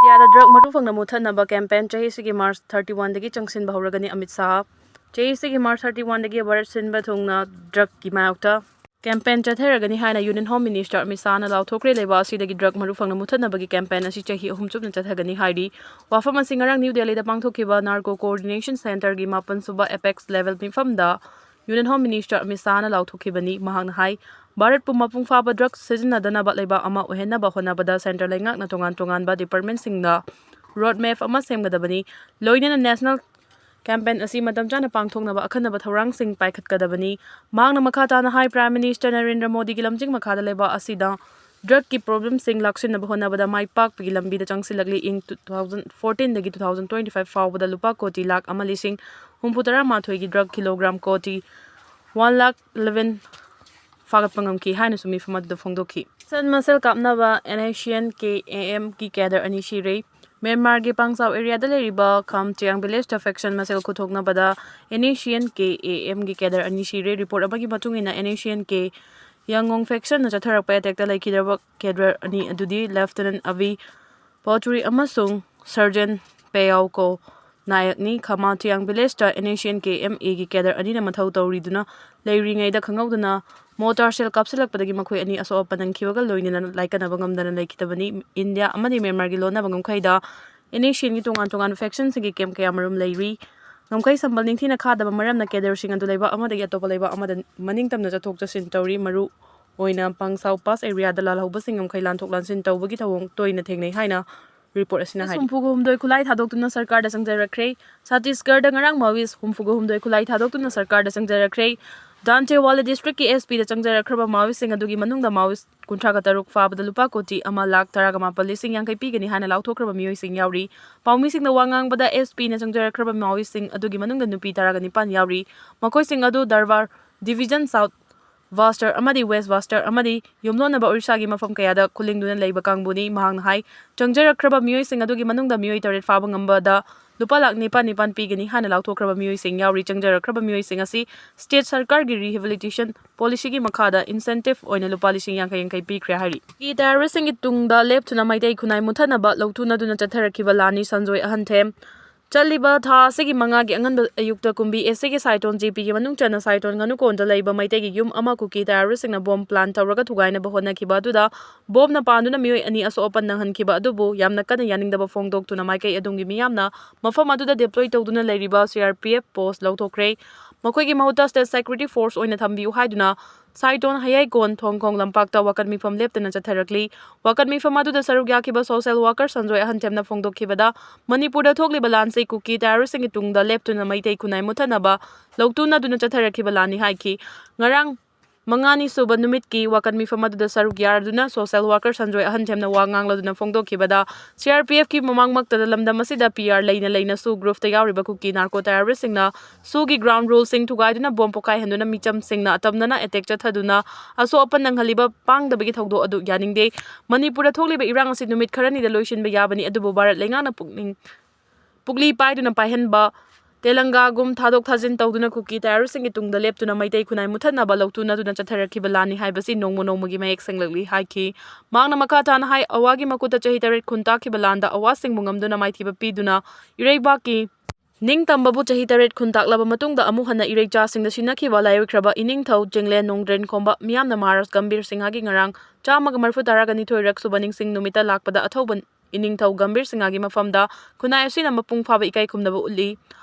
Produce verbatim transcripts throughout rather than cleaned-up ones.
ꯏꯟꯗꯤꯌꯥꯗ ꯗ꯭ꯔꯒ ꯃꯔꯨ ꯐꯪꯅ ꯃꯨꯠꯊꯠꯅꯕ ꯀꯦꯝꯄꯦꯟ ꯆꯍꯤꯁꯤꯒꯤ ꯃꯥꯔꯆ ꯊꯥꯔꯇꯤ ꯋꯥꯟꯗꯒꯤ ꯆꯪꯁꯤꯟꯕ ꯍꯧꯔꯒꯅꯤ ꯑꯃꯤꯠ ꯁꯥꯍ꯫ ꯆꯍꯤꯁꯤꯒꯤ ꯃꯥꯔꯆ ꯊꯥꯔꯇꯤ ꯋꯥꯟꯗꯒꯤ ꯚꯥꯔꯠ ꯁꯤꯟꯕ ꯊꯨꯡꯅ ꯗ꯭ꯔꯒꯀꯤ ꯃꯥꯌꯣꯛꯇ ꯀꯦꯝꯄꯦꯟ ꯆꯠꯊꯔꯒꯅꯤ ꯍꯥꯏꯅ ꯌꯨꯅꯤꯌꯟ ꯍꯣꯝ ꯃꯤꯅꯤꯁꯇꯔ ꯑꯃꯤꯠ ꯁꯥꯍꯅ ꯂꯥꯎꯊꯣꯛꯈ꯭ꯔꯦ꯫ ꯂꯩꯕꯥꯛ ꯑꯁꯤꯗꯒꯤ ꯗ꯭ꯔꯒ ꯃꯔꯨ ꯐꯪꯅ ꯃꯨꯠꯊꯠꯅꯕꯒꯤ ꯀꯦꯝꯄꯦꯟ ꯑꯁꯤ ꯆꯍꯤ ꯑꯍꯨꯝ ꯆꯨꯞꯅ ꯆꯠꯊꯒꯅꯤ ꯍꯥꯏꯔꯤ꯫ ꯋꯥꯐꯝ ꯑꯁꯤ ꯉꯔꯥꯡ ꯅ꯭ꯌꯨ ꯗꯦꯜꯂꯤꯗ ꯄꯥꯡꯊꯣꯛꯈꯤꯕ ꯅꯥꯔꯀꯣ ꯀꯣꯑꯣꯔꯗꯤꯅꯦꯁꯟ ꯁꯦꯟꯇꯔꯒꯤ ꯃꯥꯄꯟ ꯁꯨꯕ ꯑꯦꯄꯦꯛꯁ ꯂꯦꯚꯦꯜ ꯃꯤꯐꯝꯗ ꯌꯨꯅꯤꯌꯟ ꯍꯣꯝ ꯃꯤꯅꯤꯁꯇꯔ ꯑꯃꯤꯠ ꯁꯥꯍꯅ ꯂꯥꯎꯊꯣꯛꯈꯤꯕꯅꯤ꯫ ꯃꯍꯥꯛꯅ ꯍꯥꯏ, ꯚꯥꯔꯠꯄꯨ ꯃꯄꯨꯡ ꯐꯥꯕ ꯗ꯭ꯔꯒ ꯁꯤꯖꯤꯟꯅꯗꯅꯕ ꯂꯩꯕꯥꯛ ꯑꯃ ꯑꯣꯏꯍꯟꯅꯕ ꯍꯣꯠꯅꯕꯗ ꯁꯦꯟꯇꯔ ꯂꯩꯉꯥꯛꯅ ꯇꯣꯉꯥꯟ ꯇꯣꯉꯥꯟꯕ ꯗꯤꯄꯥꯔꯠꯃꯦꯟꯁꯤꯡꯗ ꯔꯣꯗ ꯃꯦꯞ ꯑꯃ ꯁꯦꯝꯒꯗꯕꯅꯤ꯫ ꯂꯣꯏꯅꯅ ꯅꯦꯁꯅꯦꯜ ꯀꯦꯝꯄꯦꯟ ꯑꯁꯤ ꯃꯇꯝ ꯆꯥꯅ ꯄꯥꯡꯊꯣꯛꯅꯕ ꯑꯈꯟꯅꯕ ꯊꯧꯔꯥꯡꯁꯤꯡ ꯄꯥꯏꯈꯠꯀꯗꯕꯅꯤ꯫ ꯃꯍꯥꯛꯅ ꯃꯈꯥ ꯇꯥꯅ ꯍꯥꯏ, ꯄ꯭ꯔꯥꯏꯝ ꯃꯤꯅꯤꯁꯇꯔ ꯅꯔꯦꯟꯗ꯭ꯔ ꯃꯣꯗꯤꯒꯤ ꯂꯝꯖꯤꯡ ꯃꯈꯥꯗ ꯂꯩꯕꯥꯛ ꯑꯁꯤꯗ ꯗ꯭ꯔꯒꯀꯤ ꯄ꯭ꯔꯣꯕ꯭ꯂꯦꯝꯁꯤꯡ ꯂꯥꯛꯁꯤꯟꯅꯕ ꯍꯣꯠꯅꯕꯗ ꯃꯥꯏ ꯄꯥꯛꯄꯒꯤ ꯂꯝꯕꯤꯗ ꯆꯪꯁꯤꯜꯂꯛꯂꯤ꯫ ꯏꯪ ꯇꯨ ꯊꯥꯎꯖꯟ ꯐꯣꯔꯇꯤꯟꯗꯒꯤ ꯇꯨ ꯊꯥꯎꯖꯟ ꯇ꯭ꯋꯦꯟꯇꯤ ꯐꯥꯏꯚ ꯐꯥꯎꯕꯗ ꯂꯨꯄꯥ ꯀꯣꯇꯤ ꯂꯥꯈ ꯑꯃ ꯂꯤꯁꯤꯡ ꯍꯨꯝꯐꯨ ꯇꯔꯥ ꯃꯥꯊꯣꯏꯒꯤ ꯗ꯭ꯔꯒ ꯀꯤꯂꯣꯒ꯭ꯔꯥꯝ ꯀꯣꯇꯤ ꯋꯥꯟ ꯂꯥꯈ ꯏꯂꯦꯚꯦꯟ ꯐꯥꯒꯠꯄ ꯉꯝꯈꯤ ꯍꯥꯏꯅꯁꯨ ꯃꯤꯐꯝ ꯑꯗꯨꯗ ꯐꯣꯡꯗꯣꯛꯈꯤ꯫ ꯁꯟ muscle ꯀꯥꯞꯅꯕ and S C N K A ꯑꯦꯝꯒꯤ ꯀꯦꯗꯔ ꯑꯅꯤ ꯁꯤꯔꯦ꯫ ꯃ꯭ꯌꯥꯟꯃꯥꯔꯒꯤ ꯄꯥꯡꯆꯥꯎ ꯑꯦꯔꯤꯌꯥꯗ ꯂꯩꯔꯤꯕ ꯈꯥꯝꯆꯤꯌꯥꯡ ꯚꯤꯂꯦꯖꯇ ꯐꯦꯛꯁꯟ ꯃꯁꯦꯜ ꯈꯨꯊꯣꯛꯅꯕꯗ and S C N K A ꯑꯦꯝꯒꯤ ꯀꯦꯗꯔ ꯑꯅꯤ ꯁꯤꯔꯦ꯫ ꯔꯤꯄꯣꯔꯠ ꯑꯃꯒꯤ ꯃꯇꯨꯡ ꯏꯟꯅ, ꯑꯦꯟ ꯑꯦꯁ ꯁꯤ ꯑꯦꯟ ꯀꯦ ꯌꯥꯡꯉꯣꯡ ꯐꯦꯛꯁꯟꯅ ꯆꯠꯊꯔꯛꯄ ꯑꯦꯇꯦꯛꯇ ꯂꯩꯈꯤꯗ꯭ꯔꯕ ꯀꯦꯗꯔ ꯑꯅꯤ ꯑꯗꯨꯗꯤ ꯂꯦꯐꯇꯤꯅꯦꯟ ꯑꯕꯤ ꯄꯣꯇ꯭ꯔꯤ ꯑꯃꯁꯨꯡ surgeon ꯄꯦꯌꯥꯎꯀꯣ ꯅꯥꯌꯛꯅꯤ꯫ ꯈꯥꯃꯥꯊꯤꯌꯥꯡ ꯚꯤꯂꯦꯖꯇ N S C N K M ꯑꯦꯒꯤ ꯀꯦꯗꯔ ꯑꯅꯤꯅ ꯃꯊꯧ ꯇꯧꯔꯤꯗꯨꯅ ꯂꯩꯔꯤꯉꯩꯗ ꯈꯪꯍꯧꯗꯅ ꯃꯣꯔꯇꯥꯔ ꯁꯦꯜ ꯀꯥꯞꯁꯤꯜꯂꯛꯄꯗꯒꯤ ꯃꯈꯣꯏ ꯑꯅꯤ ꯑꯁꯣꯛ ꯑꯄꯟ ꯅꯪꯈꯤꯕꯒ ꯂꯣꯏꯅꯅ ꯂꯥꯏꯀꯠꯅꯕ ꯉꯝꯗꯅ ꯂꯩꯈꯤꯗꯕꯅꯤ꯫ ꯏꯟꯗꯤꯌꯥ ꯑꯃꯗꯤ ꯃ꯭ꯌꯥꯟꯃꯥꯔꯒꯤ ꯂꯣꯟꯅꯕ ꯉꯝꯈꯩꯗ ꯑꯦꯟ ꯑꯦꯁ ꯁꯤ ꯑꯦꯟꯒꯤ ꯇꯣꯉꯥꯟ ꯇꯣꯉꯥꯟꯕ ꯐꯦꯛꯁꯟꯁꯤꯡꯒꯤ ꯀꯦꯝ ꯀꯌꯥꯃꯔꯨꯝ ꯂꯩꯔꯤ꯫ ꯉꯝꯈꯩ ꯁꯝꯕꯜ ꯅꯤꯡꯊꯤꯅ ꯈꯥꯗꯕ ꯃꯔꯝꯅ ꯀꯦꯗꯔꯁꯤꯡ ꯑꯗꯨ ꯂꯩꯕꯥꯛ ꯑꯃꯗꯒꯤ ꯑꯇꯣꯞꯄ ꯂꯩꯕꯥꯛ ꯑꯃꯗ ꯃꯅꯤꯡ ꯇꯝꯅ ꯆꯠꯊꯣꯛ ꯆꯠꯁꯤꯟ ꯇꯧꯔꯤ꯫ ꯃꯔꯨ ꯑꯣꯏꯅ ꯄꯥꯡꯁꯥꯎ ꯄꯥꯁ ꯑꯦꯔꯤꯌꯥꯗ ꯂꯥꯜꯍꯧꯕꯁꯤꯡ ꯉꯝꯈꯩ ꯂꯥꯟꯊꯣꯛ ꯂꯥꯟꯁꯤꯟ ꯇꯧꯕꯒꯤ ꯊꯧꯑꯣꯡ ꯇꯣꯏꯅ ꯊꯦꯡꯅꯩ ꯍꯥꯏꯅ ꯔꯤꯄꯣꯔꯠ ꯑꯁꯤꯅ ꯍꯥꯏꯔꯤ꯫ ꯍꯨꯝꯐꯨꯒ ꯍꯨꯝꯗꯣꯏ ꯈꯨꯠꯂꯥꯏ ꯊꯥꯗꯣꯛꯇꯨꯅ ꯁꯔꯀꯥꯔꯗ ꯆꯪꯖꯔꯛꯈ꯭ꯔꯦ꯫ ꯁꯠꯇꯤꯁꯒꯔꯗ ꯉꯔꯥꯡ ꯃꯥꯋꯤꯁ ꯍꯨꯝꯐꯨꯒ ꯍꯨꯝꯗꯣꯏ ꯈꯨꯠꯂꯥꯏ ꯊꯥꯗꯣꯛꯇꯨꯅ ꯁꯔꯀꯥꯔꯗ ꯆꯪꯖꯔꯛꯈ꯭ꯔꯦ꯫ ꯗꯥꯟꯇꯦꯋꯥꯂꯥ ꯗꯤꯁꯇ꯭ꯔꯤꯛꯀꯤ ꯑꯦꯁ ꯄꯤꯗ ꯆꯪꯖꯔꯛꯈ꯭ꯔꯕ ꯃꯥꯋꯤꯁꯁꯤꯡ ꯑꯗꯨꯒꯤ ꯃꯅꯨꯡꯗ ꯃꯥꯋꯤꯁ ꯀꯨꯟꯊ꯭ꯔꯥꯒ ꯇꯔꯨꯛ ꯐꯥꯕꯗ ꯂꯨꯄꯥ ꯀꯣꯇꯤ ꯑꯃ ꯂꯥꯈ ꯇꯔꯥꯒ ꯃꯥꯄꯜ ꯂꯤꯁꯤꯡ ꯌꯥꯡꯈꯩ ꯄꯤꯒꯅꯤ ꯍꯥꯏꯅ ꯂꯥꯎꯊꯣꯛꯈ꯭ꯔꯕ ꯃꯤꯑꯣꯏꯁꯤꯡ ꯌꯥꯎꯔꯤ꯫ ꯄꯥꯎꯃꯤꯁꯤꯡꯅ ꯋꯥ ꯉꯥꯡꯕꯗ, ꯑꯦꯁ ꯄꯤꯅ ꯆꯪꯖꯔꯛꯈ꯭ꯔꯕ ꯃꯥꯋꯤꯁꯁꯤꯡ ꯑꯗꯨꯒꯤ ꯃꯅꯨꯡꯗ ꯅꯨꯄꯤ ꯇꯔꯥꯒ ꯅꯤꯄꯥꯟ ꯌꯥꯎꯔꯤ꯫ ꯃꯈꯣꯏꯁꯤꯡ ꯑꯗꯨ ꯗꯔꯕꯥꯔ ꯗꯤꯚꯤꯖꯟ ꯁꯥꯎꯠ ꯚꯥꯁꯇꯔ ꯑꯃꯗꯤ ꯋꯦꯁ ꯚꯥꯁꯇꯔ ꯑꯃꯗꯤ ꯌꯨꯝꯂꯣꯟꯅꯕ ꯑꯣꯔꯤꯁꯥꯒꯤ ꯃꯐꯝ ꯀꯌꯥꯗ ꯈꯨꯜꯂꯤꯡꯗꯨꯅ ꯂꯩꯕ ꯀꯥꯡꯕꯨꯅꯤ꯫ ꯃꯍꯥꯛꯅ ꯍꯥꯏ, ꯆꯪꯖꯔꯛꯈ꯭ꯔꯕ ꯃꯤꯑꯣꯏꯁꯤꯡ ꯑꯗꯨꯒꯤ ꯃꯅꯨꯡꯗ ꯃꯤꯑꯣꯏ ꯇꯔꯦꯠ ꯐꯥꯕ ꯉꯝꯕꯗ ꯂꯨꯄꯥ ꯂꯥꯈ ꯅꯤꯄꯥꯟ ꯅꯤꯄꯥꯟ ꯄꯤꯒꯅꯤ ꯍꯥꯏꯅ ꯂꯥꯎꯊꯣꯛꯈ꯭ꯔꯕ ꯃꯤꯑꯣꯏꯁꯤꯡ ꯌꯥꯎꯔꯤ꯫ ꯆꯪꯖꯔꯛꯈ꯭ꯔꯕ ꯃꯤꯑꯣꯏꯁꯤꯡ ꯑꯁꯤ ꯁ꯭ꯇꯦꯠ ꯁꯔꯀꯥꯔꯒꯤ ꯔꯤꯍꯦꯕꯤꯂꯤꯇꯦꯁꯟ ꯄꯣꯂꯤꯁꯤꯒꯤ ꯃꯈꯥꯗ ꯏꯟꯁꯦꯟꯇꯤꯚ ꯑꯣꯏꯅ ꯂꯨꯄꯥ ꯂꯤꯁꯤꯡ ꯌꯥꯡꯈꯩ ꯌꯥꯡꯈꯩ ꯄꯤꯈ꯭ꯔꯦ ꯍꯥꯏꯔꯤ꯫ ꯀꯨꯀꯤ ꯇꯦꯔꯣꯔꯤꯁꯁꯤꯡꯒꯤ ꯇꯨꯡꯗ ꯂꯦꯞꯇꯨꯅ ꯃꯩꯇꯩ ꯈꯨꯟꯅꯥꯏ ꯃꯨꯠꯊꯅꯕ ꯂꯧꯊꯨꯅꯗꯨꯅ ꯆꯠꯊꯔꯛꯈꯤꯕ ꯂꯥꯟꯅꯤ꯫ ꯁꯟꯖꯣꯏ ꯑꯍꯟꯊꯦꯝ꯫ ꯆꯠꯂꯤꯕ ꯊꯥ ꯑꯁꯤꯒꯤ ꯃꯉꯥꯒꯤ ꯑꯉꯟꯕ ꯑꯌꯨꯛꯇ ꯀꯨꯝꯕꯤ ꯑꯦꯁ ꯁꯤꯒꯤ ꯁꯥꯏꯇꯣꯟ ꯖꯦ ꯄꯤꯒꯤ ꯃꯅꯨꯡ ꯆꯟꯅ ꯁꯥꯏꯇꯣꯟ ꯉꯥꯅꯨꯀꯣꯟꯗ ꯂꯩꯕ ꯃꯩꯇꯩꯒꯤ ꯌꯨꯝ ꯑꯃ ꯀꯨꯀꯤ ꯇꯦꯔꯣꯔꯤꯁꯁꯤꯡꯅ ꯕꯣꯝ ꯄ꯭ꯂꯥꯟ ꯇꯧꯔꯒ ꯊꯨꯒꯥꯏꯅꯕ ꯍꯣꯠꯅꯈꯤꯕ ꯑꯗꯨꯗ ꯕꯣꯝꯅ ꯄꯥꯟꯗꯨꯅ ꯃꯤꯑꯣꯏ ꯑꯅꯤ ꯑꯁꯣꯛ ꯑꯄꯟ ꯅꯪꯍꯟꯈꯤꯕ ꯑꯗꯨꯕꯨ ꯌꯥꯝꯅ ꯀꯟꯅ ꯌꯥꯅꯤꯡꯗꯕ ꯐꯣꯡꯗꯣꯛꯇꯨꯅ ꯃꯥꯏꯀꯩ ꯑꯗꯨꯝꯒꯤ ꯃꯤꯌꯥꯝꯅ ꯃꯐꯝ ꯑꯗꯨꯗ ꯗꯤꯄ꯭ꯂꯣꯏ ꯇꯧꯗꯨꯅ ꯂꯩꯔꯤꯕ ꯁꯤ ꯑꯥꯔ ꯄꯤ ꯑꯦꯐ ꯄꯣꯁ ꯂꯧꯊꯣꯛꯈ꯭ꯔꯦ꯫ ꯃꯈꯣꯏꯒꯤ ꯃꯍꯨꯠꯇ ꯁ꯭ꯇꯦꯠ ꯁꯦꯀ꯭ꯌꯨꯔꯤꯇꯤ ꯐꯣꯔꯁ ꯑꯣꯏꯅ ꯊꯝꯕꯤꯌꯨ ꯍꯥꯏꯗꯨꯅ ꯁꯥꯏꯇꯣꯟ ꯍꯌꯥꯏꯀꯣꯟ ꯊꯣꯡꯈꯣꯡ ꯂꯝꯄꯥꯛꯇ ꯋꯥꯀꯠ ꯃꯤꯐꯝ ꯂꯦꯞꯇꯅ ꯆꯠꯊꯔꯛꯂꯤ꯫ ꯋꯥꯀꯠ ꯃꯤꯐꯝ ꯑꯗꯨꯗ ꯁꯔꯨꯛ ꯌꯥꯈꯤꯕ ꯁꯣꯁꯤꯌꯦꯜ ꯋꯥꯀꯔ ꯁꯟꯖꯣꯏ ꯑꯍꯟꯊꯦꯝꯅ ꯐꯣꯡꯗꯣꯛꯈꯤꯕꯗ ꯃꯅꯤꯄꯨꯔꯗ ꯊꯣꯛꯂꯤꯕ ꯂꯥꯟꯁꯤ ꯀꯨꯀꯤ ꯇꯦꯔꯣꯔꯤꯁꯁꯤꯡꯒꯤ ꯇꯨꯡꯗ ꯂꯦꯞꯇꯨꯅ ꯃꯩꯇꯩ ꯈꯨꯟꯅꯥꯏ ꯃꯨꯠꯊꯅꯕ ꯂꯧꯇꯨꯅꯗꯨꯅ ꯆꯠꯊꯔꯛꯈꯤꯕ ꯂꯥꯟꯅꯤ ꯍꯥꯏꯈꯤ꯫ ꯉꯔꯥꯡ ꯃꯉꯥꯅꯤ ꯁꯨꯕ ꯅꯨꯃꯤꯠꯀꯤ ꯋꯥꯀꯠ ꯃꯤꯐꯝ ꯑꯗꯨꯗ ꯁꯔꯨꯛ ꯌꯥꯗꯨꯅ ꯁꯣꯁꯤꯌꯦꯜ ꯋꯥꯀꯔ ꯁꯟꯖꯣꯏ ꯑꯍꯟꯊꯦꯝꯅ ꯋꯥ ꯉꯥꯡꯂꯗꯨꯅ ꯐꯣꯡꯗꯣꯛꯈꯤꯕꯗ ꯁꯤ ꯑꯥꯔ ꯄꯤ ꯑꯦꯐꯀꯤ ꯃꯃꯥꯡꯃꯛꯇꯗ ꯂꯝꯗꯝ ꯑꯁꯤꯗ ꯄꯤ ꯑꯥꯔ ꯂꯩꯅ ꯂꯩꯅꯁꯨ ꯒ꯭ꯔꯨꯞꯇ ꯌꯥꯎꯔꯤꯕ ꯀꯨꯀꯤ ꯅꯥꯔꯀꯣ ꯇꯦꯔꯣꯔꯤꯁꯁꯤꯡꯅ ꯁꯨꯒꯤ ꯒ꯭ꯔꯥꯎꯟ ꯔꯨꯜꯁꯤꯡ ꯊꯨꯒꯥꯏꯗꯨꯅ ꯕꯣꯝ ꯄꯣꯈꯥꯏꯍꯟꯗꯨꯅ ꯃꯤꯆꯝꯁꯤꯡꯅ ꯑꯇꯝꯅꯅ ꯑꯦꯇꯦꯛ ꯆꯠꯊꯗꯨꯅ ꯑꯁꯣꯛ ꯑꯄꯟ ꯅꯪꯍꯜꯂꯤꯕ ꯄꯥꯡꯗꯕꯒꯤ ꯊꯧꯗꯣꯛ ꯑꯗꯨ ꯌꯥꯅꯤꯡꯗꯦ꯫ ꯃꯅꯤꯄꯨꯔꯗ ꯊꯣꯛꯂꯤꯕ ꯏꯔꯥꯡ ꯑꯁꯤ ꯅꯨꯃꯤꯠ ꯈꯔꯅꯤꯗ ꯂꯣꯏꯁꯤꯟꯕ ꯌꯥꯕꯅꯤ, ꯑꯗꯨꯕꯨ ꯚꯥꯔꯠ ꯂꯩꯉꯥꯛꯅ ꯄꯨꯛꯅꯤꯡ ꯄꯨꯛꯂꯤ ꯄꯥꯏꯗꯨꯅ ꯄꯥꯏꯍꯟꯕ, ꯇꯦꯂꯪꯒꯥꯒꯨꯝ ꯊꯥꯗꯣꯛ ꯊꯥꯖꯤꯟ ꯇꯧꯗꯨꯅ ꯀꯨꯀꯤ ꯇꯦꯔꯣꯔꯤꯁꯁꯤꯡꯒꯤ ꯇꯨꯡꯗ ꯂꯦꯞꯇꯨꯅ ꯃꯩꯇꯩ ꯈꯨꯟꯅꯥꯏ ꯃꯨꯠꯊꯠꯅꯕ ꯂꯧꯇꯨꯅꯗꯨꯅ ꯆꯠꯊꯔꯛꯈꯤꯕ ꯂꯥꯟꯅꯤ ꯍꯥꯏꯕꯁꯤ ꯅꯣꯡꯃ ꯅꯣꯡꯃꯒꯤ ꯃꯌꯦꯛ ꯁꯦꯡꯂꯛꯂꯤ ꯍꯥꯏꯈꯤ꯫ ꯃꯍꯥꯛꯅ ꯃꯈꯥ ꯇꯥꯅ ꯍꯥꯏ, ꯑꯋꯥꯒꯤ ꯃꯈꯨꯠꯇ ꯆꯍꯤ ꯇꯔꯦꯠ ꯈꯨꯟ ꯇꯥꯛꯈꯤꯕ ꯂꯥꯟꯗ ꯑꯋꯥꯁꯤꯡꯕꯨ ꯉꯝꯗꯨꯅ ꯃꯥꯏꯊꯤꯕ ꯄꯤꯗꯨꯅ ꯏꯔꯩꯕꯥꯛꯀꯤ ꯅꯤꯡꯇꯝꯕꯕꯨ ꯆꯍꯤ ꯇꯔꯦꯠ ꯈꯨꯟ ꯇꯥꯛꯂꯕ ꯃꯇꯨꯡꯗ ꯑꯃꯨꯛ ꯍꯟꯅ ꯏꯔꯩꯆꯥꯁꯤꯡꯗ ꯁꯤꯟꯅꯈꯤꯕ ꯂꯥꯏꯑꯣꯏꯈ꯭ꯔꯕ ꯏꯅꯤꯡꯊꯧ ꯆꯤꯡꯂꯦꯟ ꯅꯣꯡꯗ꯭ꯔꯦꯟ ꯈꯣꯝꯕ ꯃꯤꯌꯥꯝꯅ ꯃꯍꯥꯔꯥꯖ ꯒꯝꯚꯤꯔ ꯁꯤꯡꯍꯒꯤ ꯉꯔꯥꯡ ꯆꯥꯝꯃꯒ ꯃꯔꯤꯐꯨ ꯇꯔꯥꯒ ꯅꯤꯊꯣꯏꯔꯛ ꯁꯨꯕ ꯅꯤꯡꯁꯤꯡ ꯅꯨꯃꯤꯠꯇ ꯂꯥꯛꯄꯗ ꯑꯊꯧꯕ ꯏꯅꯤꯡꯊꯧ ꯒꯝꯚꯤꯔ ꯁꯤꯡꯍꯒꯤ ꯃꯐꯝꯗ ꯈꯨꯟꯅꯥꯏ ꯑꯁꯤꯅ ꯃꯄꯨꯡ ꯐꯥꯕ ꯏꯀꯥꯏ ꯈꯨꯝꯅꯕ ꯎꯠꯂꯤ꯫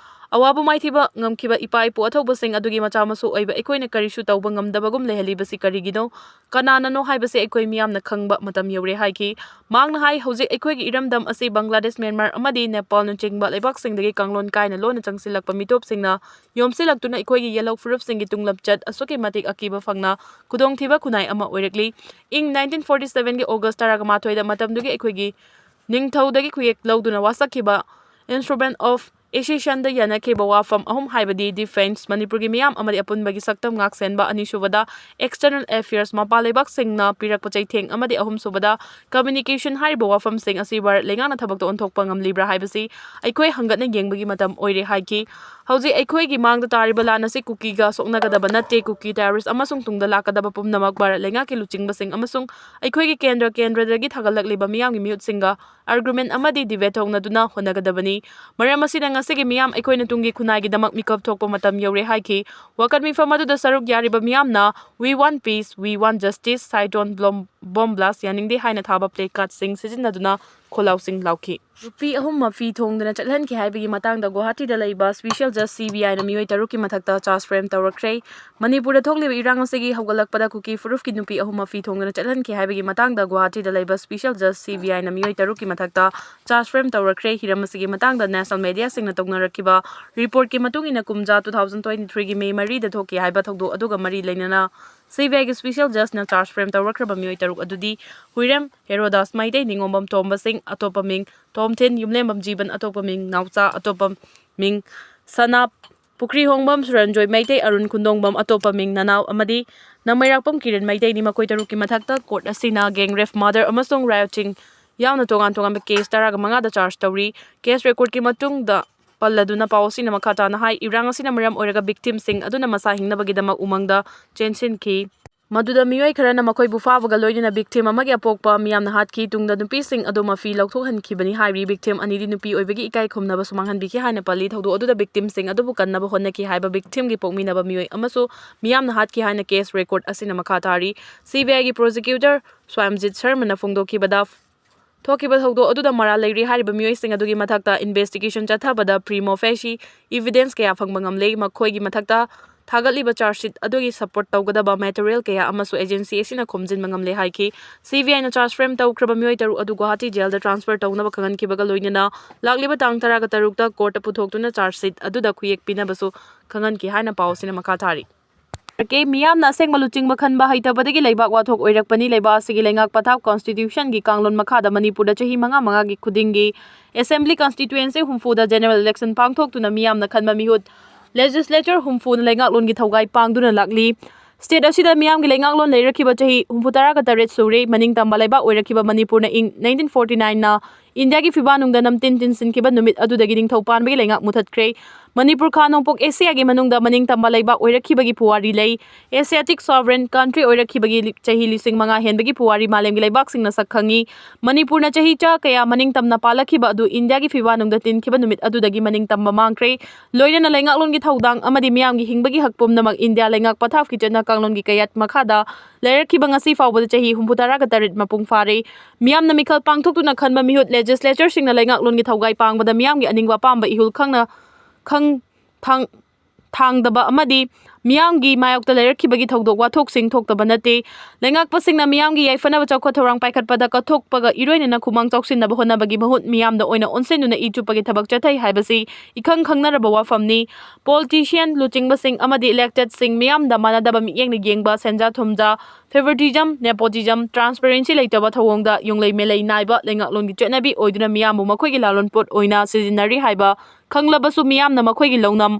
ꯑꯋꯥꯕꯨ ꯃꯥꯏꯊꯤꯕ ꯉꯝꯈꯤꯕ ꯏꯄꯥ ꯏꯄꯨ ꯑꯊꯧꯕꯁꯤꯡ ꯑꯗꯨꯒꯤ ꯃꯆꯥ ꯃꯁꯨ ꯑꯣꯏꯕ ꯑꯩꯈꯣꯏꯅ ꯀꯔꯤꯁꯨ ꯇꯧꯕ ꯉꯝꯗꯕꯒꯨꯝ ꯂꯩꯍꯜꯂꯤꯕꯁꯤ ꯀꯔꯤꯒꯤꯅꯣ? ꯀꯅꯥꯅꯅꯣ ꯍꯥꯏꯕꯁꯤ ꯑꯩꯈꯣꯏ ꯃꯤꯌꯥꯝꯅ ꯈꯪꯕ ꯃꯇꯝ ꯌꯧꯔꯦ ꯍꯥꯏꯈꯤ꯫ ꯃꯍꯥꯛꯅ ꯍꯥꯏ, ꯍꯧꯖꯤꯛ ꯑꯩꯈꯣꯏꯒꯤ ꯏꯔꯝꯗꯝ ꯑꯁꯤ ꯕꯪꯒ꯭ꯂꯥꯗꯦꯁ, ꯃ꯭ꯌꯥꯟꯃꯥꯔ ꯑꯃꯗꯤ ꯅꯦꯄꯥꯜꯅꯆꯤꯡꯕ ꯂꯩꯕꯥꯛꯁꯤꯡꯗꯒꯤ ꯀꯥꯡꯂꯣꯟ ꯀꯥꯏꯅ ꯂꯣꯟꯅ ꯆꯪꯁꯤꯜꯂꯛꯄ ꯃꯤꯇꯣꯞꯁꯤꯡꯅ ꯌꯣꯝꯁꯤꯜꯂꯛꯇꯨꯅ ꯑꯩꯈꯣꯏꯒꯤ ꯌꯦꯜꯍꯧ ꯐꯨꯔꯨꯞꯁꯤꯡꯒꯤ ꯇꯨꯡꯂꯝꯆꯠ ꯑꯁꯨꯛꯀꯤ ꯃꯇꯤꯛ ꯑꯀꯤꯕ ꯐꯪꯅ ꯈꯨꯗꯣꯡꯊꯤꯕ ꯈꯨꯟꯅꯥꯏ ꯑꯃ ꯑꯣꯏꯔꯛꯂꯤ꯫ ꯏꯪ ꯅꯥꯏꯟꯇꯤꯟ ꯐꯣꯔꯇꯤ ꯁꯚꯦꯟꯒꯤ ꯑꯣꯒꯁ ꯇꯔꯥꯃꯥꯊꯣꯏꯗ ꯃꯇꯝꯗꯨꯒꯤ ꯑꯩꯈꯣꯏꯒꯤ ꯅꯤꯡꯊꯧꯗꯒꯤ ꯈꯨꯌꯦꯛ ꯂꯧꯗꯨꯅ ꯋꯥꯁꯛꯈꯤꯕ Instrument of ꯑꯦꯁꯣꯁꯤꯌꯦꯁꯟꯗ ꯌꯥꯅꯈꯤꯕ ꯋꯥꯐꯝ ꯑꯍꯨꯝ, ꯍꯥꯏꯕꯗꯤ ꯗꯤꯐꯦꯟꯁ, ꯃꯅꯤꯄꯨꯔꯒꯤ ꯃꯤꯌꯥꯝ ꯑꯃꯗꯤ ꯑꯄꯨꯟꯕꯒꯤ ꯁꯛꯇꯝ ꯉꯥꯛꯁꯦꯟꯕ, ꯑꯅꯤꯁꯨꯕꯗ ꯑꯦꯛꯁꯇꯔꯅꯦꯜ ꯑꯦꯐꯤꯌꯔꯁ, ꯃꯄꯥꯟ ꯂꯩꯕꯥꯛꯁꯤꯡꯅ ꯄꯤꯔꯛꯄ ꯆꯩꯊꯦꯡ, ꯑꯃꯗꯤ ꯑꯍꯨꯝꯁꯨꯕꯗ ꯀꯝꯃ꯭ꯌꯨꯅꯤꯀꯦꯁꯟ ꯍꯥꯏꯔꯤꯕ ꯋꯥꯐꯝꯁꯤꯡ ꯑꯁꯤ ꯚꯥꯔꯠ ꯂꯩꯉꯥꯛꯅ ꯊꯕꯛꯇ ꯑꯣꯟꯊꯣꯛꯄ ꯉꯝꯂꯤꯕ꯭ꯔꯥ ꯍꯥꯏꯕꯁꯤ ꯑꯩꯈꯣꯏ ꯍꯪꯒꯠꯅ ꯌꯦꯡꯕꯒꯤ ꯃꯇꯝ ꯑꯣꯏꯔꯦ ꯍꯥꯏꯈꯤ꯫ ꯍꯧꯖꯤꯛ ꯑꯩꯈꯣꯏꯒꯤ ꯃꯥꯡꯗ ꯇꯥꯔꯤꯕ ꯂꯥꯟ ꯑꯁꯤ ꯀꯨꯀꯤꯒ ꯁꯣꯛꯅꯒꯗꯕ ꯅꯠꯇꯦ꯫ ꯀꯨꯀꯤ ꯇꯦꯔꯣꯔꯤꯁ ꯑꯃꯁꯨꯡ ꯇꯨꯡꯗ ꯂꯥꯛꯀꯗꯕ ꯄꯨꯝꯅꯃꯛ ꯚꯥꯔꯠ ꯂꯩꯉꯥꯛꯀꯤ ꯂꯨꯆꯤꯡꯕꯁꯤꯡ ꯑꯃꯁꯨꯡ ꯑꯩꯈꯣꯏꯒꯤ ꯀꯦꯟꯗ꯭ꯔ ꯀꯦꯟꯗ꯭ꯔꯗꯒꯤ ꯊꯥꯒꯠꯂꯛꯂꯤꯕ ꯃꯤꯌꯥꯝꯒꯤ ꯃꯤꯍꯨꯠꯁꯤꯡꯒ ꯑꯥꯔꯒꯨꯃꯦꯟ ꯑꯃꯗꯤ ꯗꯤꯕꯦꯠ ꯍꯧꯅꯗꯨꯅ ꯍꯣꯠꯅꯒꯗꯕꯅꯤ꯫ ꯃꯔꯝ ꯑꯁꯤꯅ ꯉꯁꯤꯒꯤ ꯃꯤꯌꯥꯝ ꯑꯩꯈꯣꯏꯅ ꯇꯨꯡꯒꯤ ꯈꯨꯟꯅꯥꯏꯒꯤꯗꯃꯛ ꯃꯤꯀꯞ ꯊꯣꯛꯄ ꯃꯇꯝ ꯌꯧꯔꯦ ꯍꯥꯏꯈꯤ꯫ ꯋꯥꯀꯠ ꯃꯤꯐꯝ ꯑꯗꯨꯗ ꯁꯔꯨꯛ ꯌꯥꯔꯤꯕ ꯃꯤꯌꯥꯝꯅ "We want peace, we want justice", "Saiton bomb blast", "ꯌꯥꯅꯤꯡꯗꯦ" ꯍꯥꯏꯅ ꯊꯥꯕ ꯄ꯭ꯂꯦ ꯀꯥꯔꯗꯁꯤꯡ ꯁꯤꯖꯤꯟꯅꯗꯨꯅ ꯈꯣꯜꯂꯥꯎꯁꯤꯡ ꯂꯥꯎꯈꯤ꯫ ꯅꯨꯄꯤ ꯑꯍꯨꯝ ꯃꯐꯤ ꯊꯣꯡꯗꯨꯅ ꯆꯠꯍꯟꯈꯤ ꯍꯥꯏꯕꯒꯤ ꯃꯇꯥꯡꯗ ꯒꯨꯋꯥꯍꯥꯇꯤꯗ ꯂꯩꯕ ꯁ꯭ꯄꯦꯁꯤꯌꯦꯜ ꯖꯁ ꯁꯤ ꯕꯤ ꯑꯥꯏꯅ ꯃꯤꯑꯣꯏ ꯇꯔꯨꯛꯀꯤ ꯃꯊꯛꯇ ꯆꯥꯔꯖ ꯐ꯭ꯔꯦꯝ ꯇꯧꯔꯛꯈ꯭ꯔꯦ꯫ ꯃꯅꯤꯄꯨꯔꯗ ꯊꯣꯛꯂꯤꯕ ꯏꯔꯥꯡ ꯑꯁꯤꯒꯤ ꯍꯧꯒꯠꯂꯛꯄꯗ ꯀꯨꯀꯤ ꯐꯨꯔꯨꯞꯀꯤ ꯅꯨꯄꯤ ꯑꯍꯨꯝ ꯃꯐꯤ ꯊꯣꯡꯗꯨꯅ ꯆꯠꯍꯟꯈꯤ ꯍꯥꯏꯕꯒꯤ ꯃꯇꯥꯡꯗ ꯒꯨꯋꯥꯍꯥꯇꯤꯗ ꯂꯩꯕ ꯁ꯭ꯄꯦꯁꯤꯌꯦꯜ ꯖꯁ ꯁꯤ ꯕꯤ ꯑꯥꯏꯅ ꯃꯤꯑꯣꯏ ꯇꯔꯨꯛꯀꯤ ꯃꯊꯛꯇ ꯆꯥꯔꯖ ꯐ꯭ꯔꯦꯝ ꯇꯧꯔꯛꯈ꯭ꯔꯦ꯫ ꯍꯤꯔꯝ ꯑꯁꯤꯒꯤ ꯃꯇꯥꯡꯗ ꯅꯦꯁꯅꯦꯜ ꯃꯦꯗꯤꯌꯥꯁꯤꯡꯅ ꯇꯧꯅꯔꯛꯈꯤꯕ ꯔꯤꯄꯣꯔꯠꯀꯤ ꯃꯇꯨꯡ ꯏꯟꯅ, ꯀꯨꯝꯖꯥ ꯇꯨ ꯊꯥꯎꯖꯟ ꯇ꯭ꯋꯦꯟꯇꯤ ꯊ꯭ꯔꯤꯒꯤ ꯃꯦ ꯃꯔꯤꯗ ꯊꯣꯛꯈꯤ ꯍꯥꯏꯕ ꯊꯧꯗꯣꯛ ꯑꯗꯨꯒ ꯃꯔꯤ ꯂꯩꯅꯅ ꯁꯤ ꯕꯤ ꯑꯥꯏꯒꯤ ꯁ꯭ꯄꯦꯁꯤꯌꯦꯜ ꯖꯁꯅ ꯆꯥꯔꯖ ꯐ꯭ꯔꯦꯝ ꯇꯧꯔꯛꯈ꯭ꯔꯕ ꯃꯤꯑꯣꯏ ꯇꯔꯨꯛ ꯑꯗꯨꯗꯤ ꯍꯨꯏꯔꯦꯝ ꯍꯦꯔꯣꯗꯥꯁ ꯃꯩꯇꯩ, ꯅꯤꯉꯣꯝꯕꯝ ꯇꯣꯝꯕ ꯁꯤꯡ, ꯑꯇꯣꯞꯄ ꯃꯤꯡ ꯊꯣꯝꯊꯤꯟ, ꯌꯨꯝꯂꯦꯝꯕꯝ ꯖꯤꯕꯟ, ꯑꯇꯣꯞꯄ ꯃꯤꯡ ꯅꯥꯎꯆꯥ, ꯑꯇꯣꯞꯄ ꯃꯤꯡ ꯁꯅꯥ ꯄꯨꯈ꯭ꯔꯤꯍꯣꯡꯕꯝ ꯁꯨꯔꯟꯖꯣꯏ ꯃꯩꯇꯩ, ꯑꯔꯨꯟ ꯈꯨꯟꯗꯣꯡꯕꯝ, ꯑꯇꯣꯞꯄ ꯃꯤꯡ ꯅꯅꯥꯎ, ꯑꯃꯗꯤ ꯅꯃꯩꯔꯥꯛꯄꯝ ꯀꯤꯔꯟ ꯃꯩꯇꯩꯅꯤ꯫ ꯃꯈꯣꯏ ꯇꯔꯨꯛꯀꯤ ꯃꯊꯛꯇ ꯀꯣꯔꯠ ꯑꯁꯤꯅ ꯒꯦꯡ ꯔꯦꯞ, ꯃꯔꯗꯔ ꯑꯃꯁꯨꯡ ꯔꯥꯏꯑꯣꯠꯁꯤꯡ ꯌꯥꯎꯅ ꯇꯣꯉꯥꯟ ꯇꯣꯉꯥꯟꯕ ꯀꯦꯁ ꯇꯔꯥꯒ ꯃꯉꯥꯗ ꯆꯥꯔꯖ ꯇꯧꯔꯤ꯫ ꯀꯦꯁ ꯔꯦꯀꯣꯔꯗꯀꯤ ꯃꯇꯨꯡꯗ ꯄꯜꯂꯗꯨꯅ ꯄꯥꯎ ꯑꯁꯤꯅ ꯃꯈꯥ ꯇꯥꯅ ꯍꯥꯏ, ꯏꯔꯥꯡ ꯑꯁꯤꯅ ꯃꯔꯝ ꯑꯣꯏꯔꯒ ꯚꯤꯛꯇꯤꯝꯁꯤꯡ ꯑꯗꯨꯅ ꯃꯁꯥ ꯍꯤꯡꯅꯕꯒꯤꯗꯃꯛ ꯎꯃꯪꯗ ꯆꯦꯟꯁꯤꯟꯈꯤ꯫ ꯃꯗꯨꯗ ꯃꯤꯑꯣꯏ ꯈꯔꯅ ꯃꯈꯣꯏꯕꯨ ꯐꯥꯕꯒ ꯂꯣꯏꯅꯅ ꯚꯤꯛꯇꯤꯝ ꯑꯃꯒꯤ ꯑꯄꯣꯛꯄ ꯃꯤꯌꯥꯝꯅ ꯍꯥꯠꯈꯤ꯫ ꯇꯨꯡꯗ ꯅꯨꯄꯤꯁꯤꯡ ꯑꯗꯨ ꯃꯐꯤ ꯂꯧꯊꯣꯛꯍꯟꯈꯤꯕꯅꯤ ꯍꯥꯏꯔꯤ꯫ ꯚꯤꯛꯇꯤꯝ ꯑꯅꯤꯗꯤ ꯅꯨꯄꯤ ꯑꯣꯏꯕꯒꯤ ꯏꯀꯥꯏ ꯈꯨꯝꯅꯕꯁꯨ ꯃꯥꯡꯍꯟꯕꯤꯈꯤ ꯍꯥꯏꯅ ꯄꯜꯂꯤ꯫ ꯊꯧꯗꯣꯛ ꯑꯗꯨꯗ ꯚꯤꯛꯇꯤꯝꯁꯤꯡ ꯑꯗꯨꯕꯨ ꯀꯟꯅꯕ ꯍꯣꯠꯅꯈꯤ ꯍꯥꯏꯕ ꯚꯤꯛꯇꯤꯝꯒꯤ ꯄꯣꯛꯃꯤꯟꯅꯕ ꯃꯤꯑꯣꯏ ꯑꯃꯁꯨ ꯃꯤꯌꯥꯝꯅ ꯍꯥꯠꯈꯤ ꯍꯥꯏꯅ ꯀꯦꯁ ꯔꯦꯀꯣꯔꯗ ꯑꯁꯤꯅ ꯃꯈꯥ ꯇꯥꯔꯤ꯫ ꯁꯤ ꯕꯤ ꯑꯥꯏꯒꯤ ꯄ꯭ꯔꯣꯁꯤꯀ꯭ꯌꯨꯇꯔ ꯁ꯭ꯋꯥꯝꯖꯤꯠ ꯁꯔꯃꯅ ꯐꯣꯡꯗꯣꯛꯈꯤꯕꯗ, ꯊꯣꯛꯈꯤꯕ ꯊꯧꯗꯣꯛ ꯑꯗꯨꯗ ꯃꯔꯥꯜ ꯂꯩꯔꯤ ꯍꯥꯏꯔꯤꯕ ꯃꯤꯑꯣꯏꯁꯤꯡ ꯑꯗꯨꯒꯤ ꯃꯊꯛꯇ ꯏꯟꯚꯦꯁꯇꯤꯒꯦꯁꯟ ꯆꯠꯊꯕꯗ ꯄ꯭ꯔꯤꯃꯣ ꯐꯦꯁꯤ ꯏꯚꯤꯗꯦꯟꯁ ꯀꯌꯥ ꯐꯪꯕ ꯉꯝꯂꯦ꯫ ꯃꯈꯣꯏꯒꯤ ꯃꯊꯛꯇ ꯊꯥꯒꯠꯂꯤꯕ ꯆꯥꯔꯖ ꯁꯤꯠ ꯑꯗꯨꯒꯤ ꯁꯄꯣꯔꯠ ꯇꯧꯒꯗꯕ ꯃꯦꯇꯔꯤꯌꯦꯜ ꯀꯌꯥ ꯑꯃꯁꯨ ꯑꯦꯖꯦꯟꯁꯤ ꯑꯁꯤꯅ ꯈꯣꯝꯖꯤꯟꯕ ꯉꯝꯂꯦ ꯍꯥꯏꯈꯤ꯫ ꯁꯤ ꯕꯤ ꯑꯥꯏꯅ ꯆꯥꯔꯖ ꯐ꯭ꯔꯦꯝ ꯇꯧꯈ꯭ꯔꯕ ꯃꯤꯑꯣꯏ ꯇꯔꯨꯛ ꯑꯗꯨ ꯒꯨꯋꯥꯍꯥꯇꯤ ꯖꯦꯜꯗ ꯇ꯭ꯔꯥꯟꯁꯐꯔ ꯇꯧꯅꯕ ꯈꯪꯍꯟꯈꯤꯕꯒ ꯂꯣꯏꯅꯅ ꯂꯥꯛꯂꯤꯕ ꯇꯥꯡ ꯇꯔꯥꯒ ꯇꯔꯨꯛꯇ ꯀꯣꯔꯠꯇ ꯄꯨꯊꯣꯛꯇꯨꯅ ꯆꯥꯔꯖ ꯁꯤꯠ ꯑꯗꯨꯗ ꯈꯨꯌꯦꯛ ꯄꯤꯅꯕꯁꯨ ꯈꯪꯍꯟꯈꯤ ꯍꯥꯏꯅ ꯄꯥꯎ ꯑꯁꯤꯅ ꯃꯈꯥ ꯇꯥꯔꯤ꯫ ꯀꯦ ꯃꯤꯌꯥꯝꯅ ꯑꯁꯦꯡꯕ ꯂꯨꯆꯤꯡꯕ ꯈꯟꯕ ꯍꯩꯇꯕꯗꯒꯤ ꯂꯩꯕꯥꯛ ꯋꯥꯊꯣꯛ ꯑꯣꯏꯔꯛꯄꯅꯤ꯫ ꯂꯩꯕꯥꯛ ꯑꯁꯤꯒꯤ ꯂꯩꯉꯥꯛ ꯄꯊꯥꯞ constitution ꯒꯤ ꯀꯥꯡꯂꯣꯟ ꯃꯈꯥꯗ ꯃꯅꯤꯄꯨꯔꯗ ꯆꯍꯤ ꯃꯉꯥ ꯃꯉꯥꯒꯤ ꯈꯨꯗꯤꯡꯒꯤ assembly constituency ꯍꯨꯝꯐꯨꯗ general election ꯄꯥꯡꯊꯣꯛꯇꯨꯅ ꯃꯤꯌꯥꯝꯅ ꯈꯟꯕ ꯃꯤꯍꯨꯠ legislature ꯍꯨꯝꯐꯨꯅ ꯂꯩꯉꯥꯛꯂꯣꯟꯒꯤ ꯊꯧꯒꯥꯏ ꯄꯥꯡꯗꯨꯅ ꯂꯥꯛꯂꯤ꯫ State ꯑꯁꯤꯗ ꯃꯤꯌꯥꯝꯒꯤ ꯂꯩꯉꯥꯛꯂꯣꯟ ꯂꯩꯔꯛꯈꯤꯕ ꯆꯍꯤ ꯍꯨꯝꯐꯨ ꯇꯔꯥꯒ ꯇꯔꯦꯠ ꯁꯨꯔꯦ꯫ ꯃꯅꯤꯡ ꯇꯝꯕ ꯂꯩꯕꯥꯛ ꯑꯣꯏꯔꯛꯈꯤꯕ ꯃꯅꯤꯄꯨꯔꯅ ꯏꯪ nineteen forty nine ꯅ ꯏꯟꯗꯤꯌꯥꯒꯤ ꯐꯤꯕꯥ ꯅꯨꯡꯗ ꯅꯝꯇꯤꯟ ꯇꯤꯟꯁꯤꯟꯈꯤꯕ ꯅꯨꯃꯤꯠ ꯑꯗꯨꯗꯒꯤ ꯅꯤꯡꯊꯧ ꯄꯥꯟꯕꯒꯤ ꯂꯩꯉꯥꯛ ꯃꯨꯊꯠꯈ꯭ꯔꯦ꯫ ꯃꯅꯤꯄꯨꯔ ꯈꯥ ꯅꯣꯡꯄꯣꯛ ꯑꯦꯁꯤꯌꯥꯒꯤ ꯃꯅꯨꯡꯗ ꯃꯅꯤꯡ ꯇꯝꯕ ꯂꯩꯕꯥꯛ ꯑꯣꯏꯔꯛꯈꯤꯕꯒꯤ ꯄꯨꯋꯥꯔꯤ ꯂꯩ꯫ Asiatic sovereign country ꯑꯣꯏꯔꯛꯈꯤꯕꯒꯤ ꯂꯤ-, ꯆꯍꯤ ꯂꯤꯁꯤꯡ ꯃꯉꯥ ꯍꯦꯟꯕꯒꯤ ꯄꯨꯋꯥꯔꯤ ꯃꯥꯂꯦꯝꯒꯤ ꯂꯩꯕꯥꯛꯁꯤꯡꯅ ꯁꯛ ꯈꯪꯉꯤ꯫ ꯃꯅꯤꯄꯨꯔꯅ ꯆꯍꯤ ꯆꯥ ꯀꯌꯥ ꯃꯅꯤꯡ ꯇꯝꯅ ꯄꯥꯜꯂꯛꯈꯤꯕ ꯑꯗꯨ ꯏꯟꯗꯤꯌꯥꯒꯤ ꯐꯤꯕꯥ ꯅꯨꯡꯗ ꯇꯤꯟꯈꯤꯕ ꯅꯨꯃꯤꯠ ꯑꯗꯨꯗꯒꯤ ꯃꯅꯤꯡ ꯇꯝꯕ ꯃꯥꯡꯈ꯭ꯔꯦ꯫ ꯂꯣꯏꯅꯅ ꯂꯩꯉꯥꯛꯂꯣꯟꯒꯤ ꯊꯧꯗꯥꯡ ꯑꯃꯗꯤ ꯃꯤꯌꯥꯝꯒꯤ ꯍꯤꯡꯕꯒꯤ ꯍꯛ ꯄꯨꯝꯅꯃꯛ ꯏꯟꯗꯤꯌꯥ ꯂꯩꯉꯥꯛ ꯄꯊꯥꯞꯀꯤ ꯆꯠꯅ ꯀꯥꯡꯂꯣꯟꯒꯤ ꯀꯌꯥꯠ ꯃꯈꯥꯗ ꯂꯩꯔꯛꯈꯤꯕ ꯉꯁꯤ ꯐꯥꯎꯕꯗ ꯆꯍꯤ ꯍꯨꯝꯐꯨ ꯇꯔꯥꯒ ꯇꯔꯦꯠ ꯃꯄꯨꯡ ꯐꯥꯔꯦ꯫ ꯃꯤꯌꯥꯝꯅ ꯃꯤꯈꯜ ꯄꯥꯡꯊꯣꯛꯇꯨꯅ ꯈꯟꯕ ꯃꯤꯍꯨꯠ legislatureꯁꯤꯡꯅ ꯂꯩꯉꯥꯛꯂꯣꯟꯒꯤ ꯊꯧꯒꯥꯏ ꯄꯥꯡꯕꯗ ꯃꯤꯌꯥꯝꯒꯤ ꯑꯅꯤꯡꯕ ꯑꯄꯥꯝꯕ ꯏꯍꯨꯜ ꯈꯪꯅ ꯈꯪ ꯊꯥꯡ ꯊꯥꯡꯗꯕ ꯑꯃꯗꯤ ꯃꯤꯌꯥꯝꯒꯤ ꯃꯥꯌꯣꯛꯇ ꯂꯩꯔꯛꯈꯤꯕꯒꯤ ꯊꯧꯗꯣꯛ ꯋꯥꯊꯣꯛꯁꯤꯡ ꯊꯣꯛꯇꯕ ꯅꯠꯇꯦ꯫ ꯂꯩꯉꯥꯛꯄꯁꯤꯡꯅ ꯃꯤꯌꯥꯝꯒꯤ ꯌꯥꯏꯐꯅꯕ ꯆꯥꯎꯈꯠ ꯊꯧꯔꯥꯡ ꯄꯥꯏꯈꯠꯄꯗ ꯀꯠꯊꯣꯛꯄꯒ ꯏꯔꯣꯏꯅꯅ ꯈꯨꯃꯥꯡ ꯆꯥꯎꯁꯤꯟꯅꯕ ꯍꯣꯠꯅꯕꯒꯤ ꯃꯍꯨꯠ ꯃꯤꯌꯥꯝꯗ ꯑꯣꯏꯅ ꯑꯣꯟꯁꯤꯟꯗꯨꯅ ꯏ ꯆꯨꯞꯄꯒꯤ ꯊꯕꯛ ꯆꯠꯊꯩ ꯍꯥꯏꯕꯁꯤ ꯏꯈꯪ ꯈꯪꯅꯔꯕ ꯋꯥꯐꯝꯅꯤ꯫ Politician, ꯂꯨꯆꯤꯡꯕꯁꯤꯡ ꯑꯃꯗꯤ electedꯁꯤꯡ ꯃꯤꯌꯥꯝꯗ ꯃꯥꯟꯅꯗꯕ ꯃꯤꯠꯌꯦꯡꯅ ꯌꯦꯡꯕ, ꯁꯦꯟꯖꯥ ꯊꯨꯝꯖꯥ, favoritism, nepotism, transparency ꯂꯩꯇꯕ ꯊꯧꯑꯣꯡꯗ ꯌꯨꯝꯂꯩ ꯃꯦꯂꯩ ꯅꯥꯏꯕ ꯂꯩꯉꯥꯛꯂꯣꯟꯒꯤ ꯆꯠꯅꯕꯤ ꯑꯣꯏꯗꯨꯅ ꯃꯤꯌꯥꯝꯕꯨ ꯃꯈꯣꯏꯒꯤ ꯂꯥꯂꯣꯟ ꯄꯣꯠ ꯑꯣꯏꯅ ꯁꯤꯖꯤꯟꯅꯔꯤ ꯍꯥꯏꯕ ꯈꯪꯂꯕꯁꯨ ꯃꯤꯌꯥꯝꯅ ꯃꯈꯣꯏꯒꯤ ꯂꯧꯅꯝ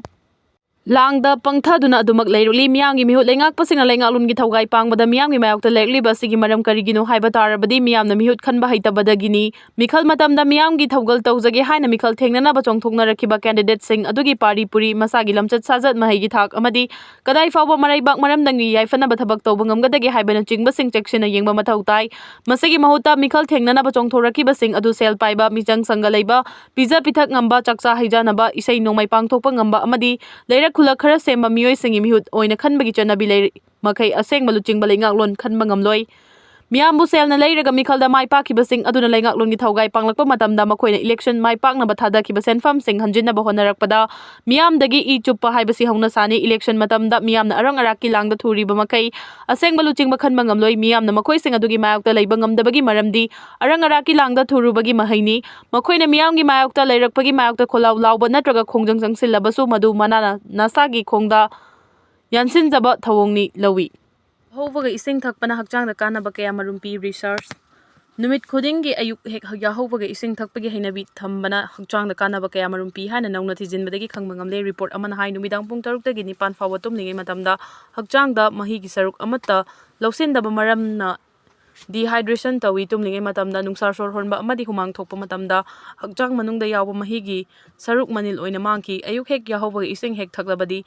ꯂꯥꯡꯗ ꯄꯪꯊꯗꯨꯅ ꯑꯗꯨꯃꯛ ꯂꯩꯔꯛꯂꯤ꯫ ꯃꯤꯌꯥꯝꯒꯤ ꯃꯤꯍꯨꯠ ꯂꯩꯉꯥꯛꯄꯁꯤꯡꯅ ꯂꯩꯉꯥꯛꯂꯣꯟꯒꯤ ꯊꯧꯒꯥꯏ ꯄꯥꯡꯕꯗ ꯃꯤꯌꯥꯝꯒꯤ ꯃꯥꯌꯣꯛꯇ ꯂꯩꯔꯛꯂꯤꯕ ꯑꯁꯤꯒꯤ ꯃꯔꯝ ꯀꯔꯤꯒꯤꯅꯣ ꯍꯥꯏꯕ ꯇꯥꯔꯕꯗꯤ ꯃꯤꯌꯥꯝꯅ ꯃꯤꯍꯨꯠ ꯈꯟꯕ ꯍꯩꯇꯕꯗꯒꯤꯅꯤ꯫ ꯃꯤꯈꯜ ꯃꯇꯝꯗ ꯃꯤꯌꯥꯝꯒꯤ ꯊꯧꯒꯜ ꯇꯧꯖꯒꯦ ꯍꯥꯏꯅ ꯃꯤꯈꯜ ꯊꯦꯡꯅꯅꯕ ꯆꯣꯡꯊꯣꯛꯅꯔꯛꯈꯤꯕ candidateꯁꯤꯡ ꯑꯗꯨꯒꯤ ꯄꯥꯔꯤ ꯄꯨꯔꯤ, ꯃꯁꯥꯒꯤ ꯂꯝꯆꯠ ꯁꯥꯖꯠ, ꯃꯍꯩꯒꯤ ꯊꯥꯛ ꯑꯃꯗꯤ ꯀꯗꯥꯏ ꯐꯥꯎꯕ ꯃꯔꯩꯕꯥꯛ ꯃꯔꯝꯗꯪꯒꯤ ꯌꯥꯏꯐꯅꯕ ꯊꯕꯛ ꯇꯧꯕ ꯉꯝꯒꯗꯒꯦ ꯍꯥꯏꯕꯅꯆꯤꯡꯕꯁꯤꯡ ꯆꯦꯛꯁꯤꯟꯅ ꯌꯦꯡꯕ ꯃꯊꯧ ꯇꯥꯏ꯫ ꯃꯁꯤꯒꯤ ꯃꯍꯨꯠꯇ ꯃꯤꯈꯜ ꯊꯦꯡꯅꯅꯕ ꯆꯣꯡꯊꯣꯔꯛꯈꯤꯕꯁꯤꯡ ꯑꯗꯨ ꯁꯦꯜ ꯄꯥꯏꯕ, ꯃꯤꯆꯪ ꯁꯪꯒ ꯂꯩꯕ, ꯄꯤꯖ ꯄꯤꯊꯛ ꯉꯝꯕ, ꯆꯥꯛꯆꯥ ꯍꯩꯖꯥꯅꯕ, ꯏꯁꯩ ꯅꯣꯡꯃꯥꯏ ꯄꯥꯡꯊꯣꯛꯄ ꯉꯝꯕ ꯑꯃꯗꯤ ꯂꯩꯔꯛ ꯈꯨꯜꯂꯛ ꯈꯔ ꯁꯦꯝꯕ ꯃꯤꯑꯣꯏꯁꯤꯡꯒꯤ ꯃꯤꯍꯨꯠ ꯑꯣꯏꯅ ꯈꯟꯕꯒꯤ ꯆꯠꯅꯕꯤ ꯂꯩꯔꯤ ꯃꯈꯩ ꯑꯁꯦꯡꯕ ꯂꯨꯆꯤꯡꯕ ꯂꯩꯉꯥꯛꯂꯣꯟ ꯈꯟꯕ ꯉꯝꯂꯣꯏ꯫ ꯃꯤꯌꯥꯝꯕꯨ ꯁꯦꯜꯅ ꯂꯩꯔꯒ ꯃꯤꯈꯜꯗ ꯃꯥꯏ ꯄꯥꯛꯈꯤꯕꯁꯤꯡ ꯑꯗꯨꯅ ꯂꯩꯉꯥꯛꯂꯣꯟꯒꯤ ꯊꯧꯒꯥꯏ ꯄꯥꯡꯂꯛꯄ ꯃꯇꯝꯗ ꯃꯈꯣꯏꯅ election ꯃꯥꯏ ꯄꯥꯛꯅꯕ ꯊꯥꯗꯈꯤꯕ ꯁꯦꯟꯐꯝꯁꯤꯡ ꯍꯟꯖꯤꯟꯅꯕ ꯍꯣꯠꯅꯔꯛꯄꯗ ꯃꯤꯌꯥꯝꯗꯒꯤ ꯏ ꯆꯨꯞꯄ ꯍꯥꯏꯕꯁꯤ ꯍꯧꯅ ꯁꯥꯅꯤ꯫ Election ꯃꯇꯝꯗ ꯃꯤꯌꯥꯝꯅ ꯑꯔꯪ ꯑꯔꯥꯛꯀꯤ ꯂꯥꯡꯗ ꯊꯨꯔꯤꯕ ꯃꯈꯩ ꯑꯁꯦꯡꯕ ꯂꯨꯆꯤꯡꯕ ꯈꯟꯕ ꯉꯝꯂꯣꯏ꯫ ꯃꯤꯌꯥꯝꯅ ꯃꯈꯣꯏꯁꯤꯡ ꯑꯗꯨꯒꯤ ꯃꯥꯌꯣꯛꯇ ꯂꯩꯕ ꯉꯝꯗꯕꯒꯤ ꯃꯔꯝꯗꯤ ꯑꯔꯪ ꯑꯔꯥꯛꯀꯤ ꯂꯥꯡꯗ ꯊꯨꯔꯨꯕꯒꯤ ꯃꯍꯩꯅꯤ꯫ ꯃꯈꯣꯏꯅ ꯃꯤꯌꯥꯝꯒꯤ ꯃꯥꯌꯣꯛꯇ ꯂꯩꯔꯛꯄꯒꯤ ꯃꯥꯌꯣꯛꯇ ꯈꯣꯜꯂꯥꯎ ꯂꯥꯎꯕ ꯅꯠꯇ꯭ꯔꯒ ꯈꯣꯡꯖꯪ ꯆꯪꯁꯤꯜꯂꯕꯁꯨ ꯃꯗꯨ ꯃꯅꯥꯅ ꯅꯁꯥꯒꯤ ꯈꯣꯡꯗ ꯌꯥꯟꯁꯤꯟꯖꯕ ꯊꯧꯑꯣꯡꯅꯤ ꯂꯧꯏ꯫ ꯌꯥꯍꯧꯕꯒ ꯏꯁꯤꯡ ꯊꯛꯄꯅ ꯍꯛꯆꯥꯡꯗ ꯀꯥꯟꯅꯕ ꯀꯌꯥꯃꯔꯨꯝ ꯄꯤ꯫ Research: ꯅꯨꯃꯤꯠ ꯈꯨꯗꯤꯡꯒꯤ ꯑꯌꯨꯛ ꯍꯦꯛ ꯌꯥꯍꯧꯕꯒ ꯏꯁꯤꯡ ꯊꯛꯄꯒꯤ ꯍꯩꯅꯕꯤ ꯊꯝꯕꯅ ꯍꯛꯆꯥꯡꯗ ꯀꯥꯟꯅꯕ ꯀꯌꯥꯃꯔꯨꯝ ꯄꯤ ꯍꯥꯏꯅ ꯅꯧꯅ ꯊꯤꯖꯤꯟꯕꯗꯒꯤ ꯈꯪꯕ ꯉꯝꯂꯦ꯫ Report ꯑꯃꯅ ꯍꯥꯏ, ꯅꯨꯃꯤꯗꯥꯡ ꯄꯨꯡ ꯇꯔꯨꯛꯇꯒꯤ ꯅꯤꯄꯥꯟ ꯐꯥꯎꯕ ꯇꯨꯝꯂꯤꯉꯩ ꯃꯇꯝꯗ ꯍꯛꯆꯥꯡꯗ ꯃꯍꯤꯒꯤ ꯁꯔꯨꯛ ꯑꯃꯠꯇ ꯂꯧꯁꯤꯟꯗꯕ ꯃꯔꯝꯅ dehydration ꯇꯧꯏ꯫ ꯇꯨꯝꯂꯤꯉꯩ ꯃꯇꯝꯗ ꯅꯨꯡꯁꯥ ꯁꯣꯔ ꯍꯣꯟꯕ ꯑꯃꯗꯤ ꯍꯨꯃꯥꯡ ꯊꯣꯛꯄ ꯃꯇꯝꯗ ꯍꯛꯆꯥꯡ ꯃꯅꯨꯡꯗ ꯌꯥꯎꯕ ꯃꯍꯤꯒꯤ ꯁꯔꯨꯛ ꯃꯅꯤꯜ ꯑꯣꯏꯅ ꯃꯥꯡꯈꯤ꯫ ꯑꯌꯨꯛ ꯍꯦꯛ ꯌꯥꯍꯧꯕꯒ ꯏꯁꯤꯡ ꯍꯦꯛ ꯊꯛꯂꯕꯗꯤ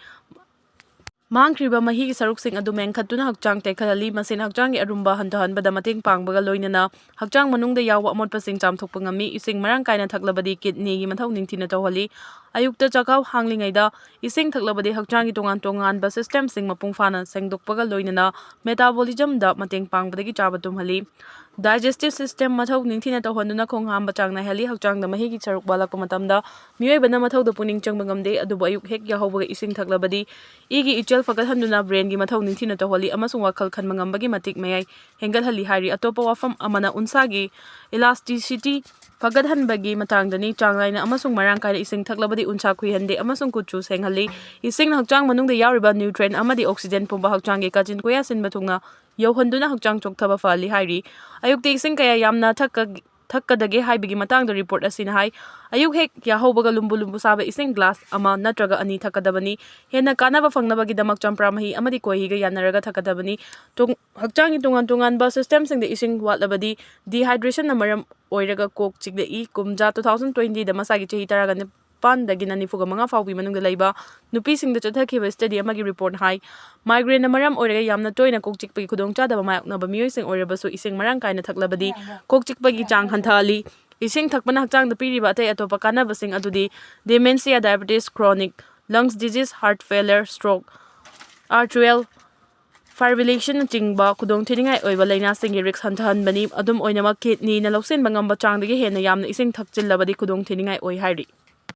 ꯃꯥꯡꯈ꯭ꯔꯤꯕ ꯃꯍꯤꯒꯤ ꯁꯔꯨꯛꯁꯤꯡ ꯑꯗꯨ ꯃꯦꯟꯈꯠꯇꯨꯅ ꯍꯛꯆꯥꯡ ꯇꯦꯛꯈꯠꯍꯜꯂꯤ꯫ ꯃꯁꯤꯅ ꯍꯛꯆꯥꯡꯒꯤ ꯑꯔꯨꯝꯕ ꯍꯟꯊꯍꯟꯕꯗ ꯃꯇꯦꯡ ꯄꯥꯡꯕꯒ ꯂꯣꯏꯅꯅ ꯍꯛꯆꯥꯡ ꯃꯅꯨꯡꯗ ꯌꯥꯎꯕ ꯑꯃꯣꯠꯄꯁꯤꯡ ꯆꯥꯝꯊꯣꯛꯄ ꯉꯝꯃꯤ꯫ ꯏꯁꯤꯡ ꯃꯔꯥꯡ ꯀꯥꯏꯅ ꯊꯛꯂꯕꯗꯤ kidneyꯒꯤ ꯃꯊꯧ ꯅꯤꯡꯊꯤꯅ ꯇꯧꯍꯜꯂꯤ꯫ ꯑꯌꯨꯛꯇ ꯆꯥꯛꯈꯥꯎ ꯍꯥꯡꯂꯤꯉꯩꯗ ꯏꯁꯤꯡ ꯊꯛꯂꯕꯗꯤ ꯍꯛꯆꯥꯡꯒꯤ ꯇꯣꯉꯥꯟ ꯇꯣꯉꯥꯟꯕ systemꯁꯤꯡ ꯃꯄꯨꯡ ꯐꯥꯅ ꯁꯦꯡꯗꯣꯛꯄꯒ ꯂꯣꯏꯅꯅ metabolismꯗ ꯃꯇꯦꯡ ꯄꯥꯡꯕꯗꯒꯤ ꯆꯥꯕ ꯇꯨꯝꯍꯜꯂꯤ꯫ Digestive system ꯃꯊꯧ ꯅꯤꯡꯊꯤꯅ ꯇꯧꯍꯟꯗꯨꯅ ꯈꯣꯡ ꯍꯥꯝꯕ ꯆꯥꯡ ꯅꯥꯏꯍꯜꯂꯤ꯫ ꯍꯛꯆꯥꯡꯗ ꯃꯍꯤꯒꯤ ꯁꯔꯨꯛ ꯋꯥꯠꯂꯛꯄ ꯃꯇꯝꯗ ꯃꯤꯑꯣꯏꯕꯅ ꯃꯊꯧꯗ ꯄꯨꯛꯅꯤꯡ ꯆꯪꯕ ꯉꯝꯗꯦ, ꯑꯗꯨꯕꯨ ꯑꯌꯨꯛ ꯍꯦꯛ ꯌꯥꯍꯧꯕꯒ ꯏꯁꯤꯡ ꯊꯛꯂꯕꯗꯤ ꯏꯒꯤ ꯏꯆꯦꯜ ꯐꯒꯠꯍꯟꯗꯨꯅ brainꯒꯤ ꯃꯊꯧ ꯅꯤꯡꯊꯤꯅ ꯇꯧꯍꯜꯂꯤ ꯑꯃꯁꯨꯡ ꯋꯥꯈꯜ ꯈꯟꯕ ꯉꯝꯕꯒꯤ ꯃꯇꯤꯛ ꯃꯌꯥꯏ ꯍꯦꯟꯒꯠꯍꯜꯂꯤ ꯍꯥꯏꯔꯤ꯫ ꯑꯇꯣꯞꯄ ꯋꯥꯐꯝ ꯑꯃꯅ ꯎꯟꯁꯥꯒꯤ elasticity ꯐꯒꯠꯍꯟꯕꯒꯤ ꯃꯇꯥꯡꯗꯅꯤ꯫ ꯆꯥꯡ ꯅꯥꯏꯅ ꯑꯃꯁꯨꯡ ꯃꯔꯥꯡ ꯀꯥꯏꯅ ꯏꯁꯤꯡ ꯊꯛꯂꯕꯗꯤ ꯎꯟꯁꯥ ꯈꯨꯏꯍꯟꯗꯦ ꯑꯃꯁꯨꯡ ꯀꯨꯆꯨ ꯁꯦꯡꯍꯜꯂꯤ꯫ ꯏꯁꯤꯡꯅ ꯍꯛꯆꯥꯡ ꯃꯅꯨꯡꯗ ꯌꯥꯎꯔꯤꯕ nutrient ꯑꯃꯗꯤ oxygen ꯄꯨꯝꯕ ꯍꯛꯆꯥꯡꯒꯤ ꯀꯥꯆꯤꯟ ꯀꯣꯌꯥ ꯁꯤꯟꯕ ꯊꯨꯡꯅ ꯌꯧꯍꯟꯗꯨꯅ ꯍꯛꯆꯥꯡ ꯆꯣꯛꯊꯕ ꯐꯍꯜꯂꯤ ꯍꯥꯏꯔꯤ꯫ ꯑꯌꯨꯛꯇ ꯏꯁꯤꯡ ꯀꯌꯥ ꯌꯥꯝꯅ ꯊꯛꯀ-, ꯊꯛꯀꯗꯒꯦ ꯍꯥꯏꯕꯒꯤ ꯃꯇꯥꯡꯗ report ꯑꯁꯤꯅ ꯍꯥꯏ, ꯑꯌꯨꯛ ꯍꯦꯛ ꯌꯥꯍꯧꯕꯒ ꯂꯨꯝꯕꯨ ꯂꯨꯝꯕꯨ ꯁꯥꯕ ꯏꯁꯤꯡ glass ꯑꯃ ꯅꯠꯇ꯭ꯔꯒ ꯑꯅꯤ ꯊꯛꯀꯗꯕꯅꯤ꯫ ꯍꯦꯟꯅ ꯀꯥꯟꯅꯕ ꯐꯪꯅꯕꯒꯤꯗꯃꯛ ꯆꯝꯄ꯭ꯔꯥ ꯃꯍꯤ ꯑꯃꯗꯤ ꯈꯣꯏꯍꯤꯒ ꯌꯥꯟꯅꯔꯒ ꯊꯛꯀꯗꯕꯅꯤ꯫ ꯇꯣꯡ-, ꯍꯛꯆꯥꯡꯒꯤ ꯇꯣꯉꯥꯟ ꯇꯣꯉꯥꯟꯕ systemꯁꯤꯡꯗ ꯏꯁꯤꯡ ꯋꯥꯠꯂꯕꯗꯤ dehydrationꯅ ꯃꯔꯝ ꯑꯣꯏꯔꯒ ꯀꯣꯛ ꯆꯤꯛꯂꯛꯏ꯫ ꯀꯨꯝꯖꯥ two thousand twentyꯗ ꯃꯁꯥꯒꯤ ꯆꯍꯤ ꯇꯔꯥꯒ ꯅꯤꯄꯥꯟꯗꯒꯤꯅ ꯅꯤꯐꯨꯒ ꯃꯉꯥ ꯐꯥꯎꯕꯒꯤ ꯃꯅꯨꯡꯗ ꯂꯩꯕ ꯅꯨꯄꯤꯁꯤꯡꯗ ꯆꯠꯊꯈꯤꯕ study ꯑꯃꯒꯤ report ꯍꯥꯏ, migraineꯅ ꯃꯔꯝ ꯑꯣꯏꯔꯒ ꯌꯥꯝꯅ ꯇꯣꯏꯅ ꯀꯣꯛ ꯆꯤꯛꯄꯒꯤ ꯈꯨꯗꯣꯡꯆꯥꯗꯕ ꯃꯥꯌꯣꯛꯅꯕ ꯃꯤꯑꯣꯏꯁꯤꯡ ꯑꯣꯏꯔꯕꯁꯨ ꯏꯁꯤꯡ ꯃꯔꯥꯡ ꯀꯥꯏꯅ ꯊꯛꯂꯕꯗꯤ ꯀꯣꯛ ꯆꯤꯛꯄꯒꯤ ꯆꯥꯡ ꯍꯟꯊꯍꯜꯂꯤ꯫ ꯏꯁꯤꯡ ꯊꯛꯄꯅ ꯍꯛꯆꯥꯡꯗ ꯄꯤꯔꯤꯕ ꯑꯇꯩ ꯑꯇꯣꯞꯄ ꯀꯥꯟꯅꯕꯁꯤꯡ ꯑꯗꯨꯗꯤ dementia, diabetes, chronic lungs disease, heart failure, stroke, atrial fibrillationꯅꯆꯤꯡꯕ ꯈꯨꯗꯣꯡꯊꯤꯅꯤꯡꯉꯥꯏ ꯑꯣꯏꯕ ꯂꯥꯏꯅꯥꯁꯤꯡꯒꯤ risk ꯍꯟꯊꯍꯟꯕꯅꯤ꯫ ꯑꯗꯨꯝ ꯑꯣꯏꯅꯃꯛ, kidneyꯅ ꯂꯧꯁꯤꯟꯕ ꯉꯝꯕ ꯆꯥꯡꯗꯒꯤ ꯍꯦꯟꯅ ꯌꯥꯝꯅ ꯏꯁꯤꯡ ꯊꯛꯆꯤꯜꯂꯕꯗꯤ ꯈꯨꯗꯣꯡꯊꯤꯅꯤꯡꯉꯥꯏ ꯑꯣꯏ ꯍꯥꯏꯔꯤ꯫